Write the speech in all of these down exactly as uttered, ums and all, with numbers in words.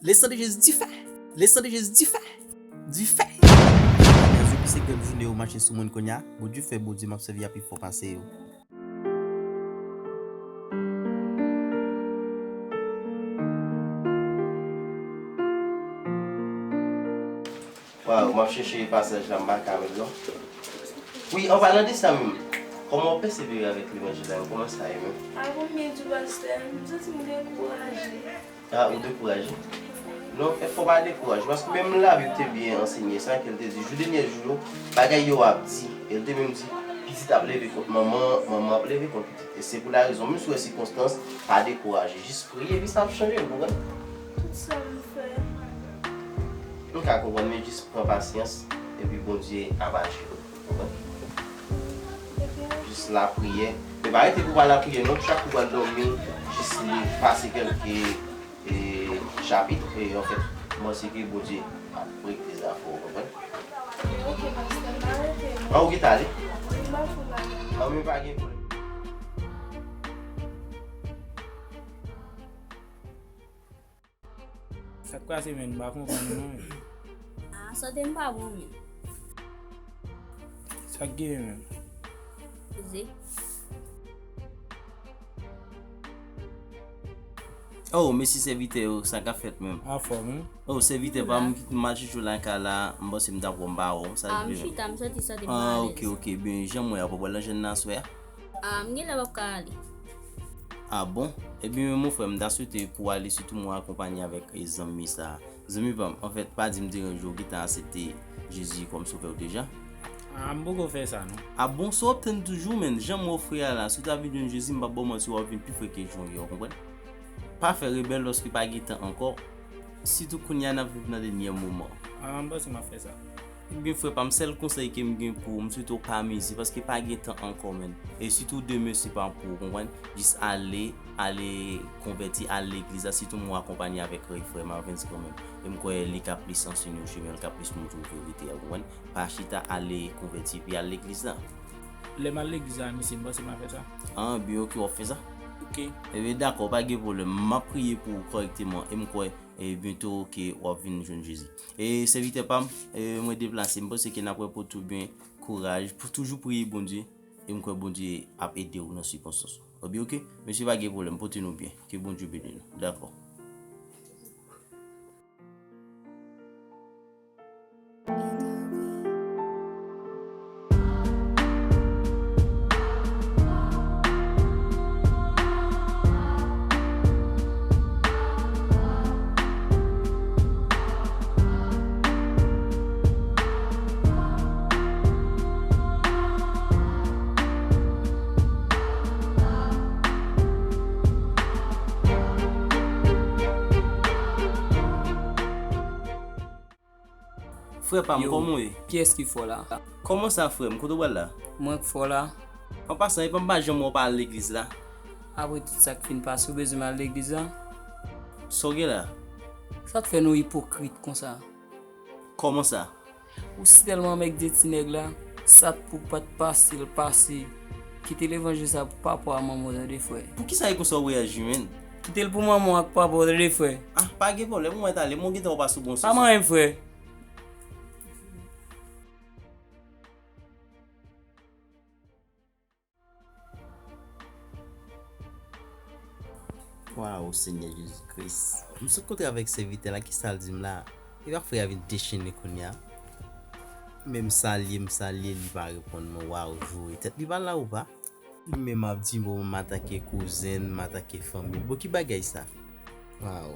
Le sang de Jésus, dife! Le sang de Jésus, dife! Dife! Nèg yo ki se grenn jounen yo mache sou moun kounye a, Bondye fè Bondye m ap sèvi a pi fò pase yo. Waw, m ap chèche pasaj la, m pa ka menm non. Wi, an palan de sa menm, kòman w pèsevere avèk levanjil la menm? Kòman sa ye menm? A bon, m byen di w pastè, m santi m dekouraje. A, ou dekouraje? Non, fè, fò w pa dekouraje, paske menm Labib te byen ansenye sa, ke l te di, jou dènye jou yo, bagay yo ap di, e l te menm di, pitit ap leve kont manman, manman ap leve kont pitit. E se pou la rezon, menm si w wè sikonstans, pa dekouraje, jis priye, epi sa ap chanje, w konprann? Tout sa m fè. M ka konprann, men jis pran pasyans, epi Bondye ap aji w. Jis lapriyè. Men pa rete pou pa lapriyè non, chak ou pral dòmi, jis li pase kèlke, e, chapit, e, anfèt, m panse ke Bondye ap regle zafè w, konprann? Ok, pastè, m pa rete non. An, ou gentan ale? M pa fou la. An, men pa gen pwoblèm. Sa k pase menm, m pa konprann non menm. Ah, sante m pa bon menm. Sa k genyen menm? Poze. Oh, mesi sèvitè yo, sa k ap fèt menm? Anfòm wi. Oh, sèvitè pa m ki mal chouchou lakay la, m panse m t ap wè m pa wè w, sa vle menm? Ah, m chita, m santi sante m pa alèz. Ah, ok, ok, ben jan m wè a, w pral nan jèn nan aswè a? Ah, m genlè p ap ka ale. Ah bon? Ebyen, mon frè, m ta swete pou w ale, sitou mwen akonpanye avèk, e, zanmi sa. Zanmi pa m, anfèt, pa di m deranje w, ou gentan aksepte Jezi kòm sovè w deja? Ah, m poko fè sa, non. Ah bon, so w ap tann toujou, menn? Jan m wè w fre a la, si w ta vin jwenn Jezi, m p ap ba w manti, w ap vin pi fre ke jan w ye, w konprann? Pa fè rebèl paske pa gen tan ankò. Sitou kounye a n ap viv nan dènye moman. Ah, m panse m ap fè sa. Ebyen, frè pa m, sèl konsèy ke m gen pou ou, m swete w pa mize, paske pa gen tan ankò, menn. E sitou demen se pa pou ou, konprann? Jis ale, ale konvèti, al legliz la, sitou mwen akonpanye avèk frè Marvens kanmenm. E m kwè li ka plis ansenye w chemen, li ka plis montre w verite a, konprann? Pa chita, ale konvèti, epi al legliz la. Lè m al legliz la, mesye, m panse m a fè sa. Ah, byen, ok, w ap fè sa? Ok. Ebyen, dakò, pa gen pwoblèm. M ap priye pou ou kòrèkteman, e m kwè, e, byento ke w ap vin jwenn Jezi. E, sèvitè pa m, e, mwen deplase. M panse ke n ap wè pou tou byen, kouraj, pou toujou priye Bondye, e m kwè Bondye ap ede w nan sikonstans ou. Ebyen, ok, mesye, pa gen pwoblèm, pote nou byen. Ke Bondye beni nou. Dakò. Frè pa m, kòman w ye? Kiyès ki fò la? Kòman sa, frè m? Kote w pral la? Mwen k fò la. An pasan, epa m pa janm wè w pa al legliz la. Apre tout sa k fin pase, ou bezwen m al legliz la? Sa w gen la? Sa k fè nou ipokrit konsa? Kòman sa? Ou si tèlman mègde ti nèg la, sa t pou pa t pase l pase. Kite levanjil sa pou papa w a manman w tande frè. Poukisa e konsa w reyaji, menn? Kite l pou manman w ak papa w tande frè. Ah, pa gen pwoblèm, ou mèt ale, mwen gentan wè w pa sou bon sans. Pa manyen m frè. Waw, Senyè Jezi Kris. M sot kontre avèk sèvitè la, kisa l di m la? Epa frè a vin dechennen kounye a. Men m salye, m salye, li pa reponn mwen. Waw, joure tèt li pa la ou pa? Li menm ap di, bon, m atake kouzen, m atake fanmi. Bon, ki bagay sa? Waw,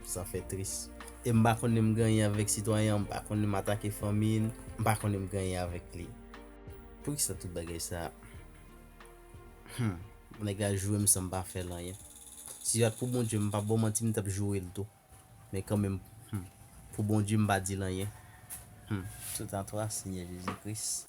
sa fè tris. E m pa konnen m gen anyen avèk sitwayen an, m pa konnen m atake fanmi l, m pa konnen m gen anyen avèk li. Poukisa tout bagay sa? Hmm. Nèg la joure m san m pa fè l anyen. Si se pa t pou Bondye, m pa ba w manti, m t ap joure l tou. Men kanmenm, hmm, pou Bondye, m pa di l anyen. Hmm. Tout à toi, Senyè Jezi Kris.